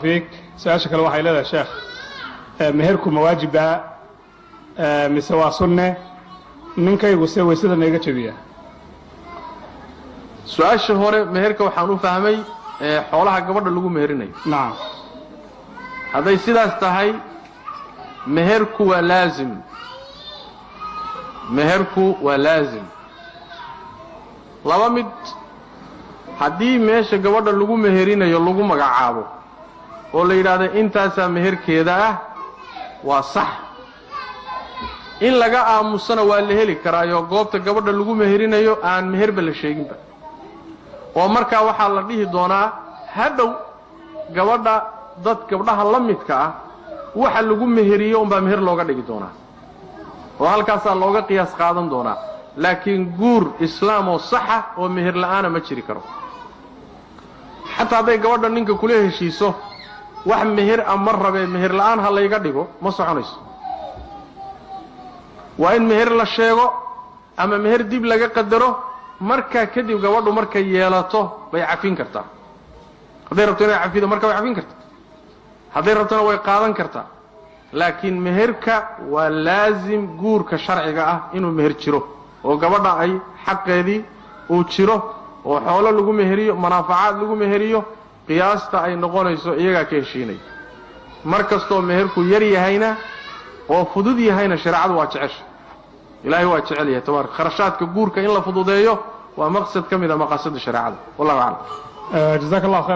Fiik. Su-aasha kale waxay leedahay, sheekh, meherku ma waajibaa mise waa sunne? Ninkaygu se waysada ma iga jabiya? Su-aasha hore meherka waxaan u fahmay xoolaha gabadha lagu meherinayo. Nacam. Hadday sidaas tahay, meherku waa laazim, meherku waa laazim. Laba mid: haddii meesha gabadha lagu meherinayo lagu magacaabo oo la yidhaahdo intaasaa meherkeeda ah, waa sax. In laga aamusana waa la heli karaayo, goobta gabadha lagu meherinayo aan meherba la sheeginba, oo markaa waxaa la dhihi doonaa hadhow gabadha dad gabdhaha la midka ah waxa lagu meheriyo unbaa meher looga dhigi doonaa, oo halkaasaa looga qiyaas qaadan doonaa. Laakiin guur islaam oo saxa oo meher la'aana ma jiri karo. Xataa hadday gabadha ninka kula heshiiso wax meher a ma rabee, meher la'aan ha layga dhigo, ma soconayso. Waa in meher la sheego ama meher dib laga qadaro. Markaa kadib gabadhu markay yeelato bay cafin kartaa. Hadday rabto inay cafido, marka way cafin kartaa, hadday rabtona way qaadan kartaa. Laakiin meherka waa laazim guurka sharciga ah inuu meher jiro, oo gabadha ay xaqeedii uu jiro, oo xoolo lagu meheriyo, manaafacaad lagu meheriyo. Qiyaasta ay noqonayso iyagaa ka heshiinaya. Mar kastoo meherku yar yahayna oo fudud yahayna, shareecadu waa jecesha, Ilaahay waa jecel yahay tabarak. Kharashaadka guurka in la fududeeyo waa maqsad ka mid a maqaasida shareecada. Wallahu aclam. Jazaak Allah khayr.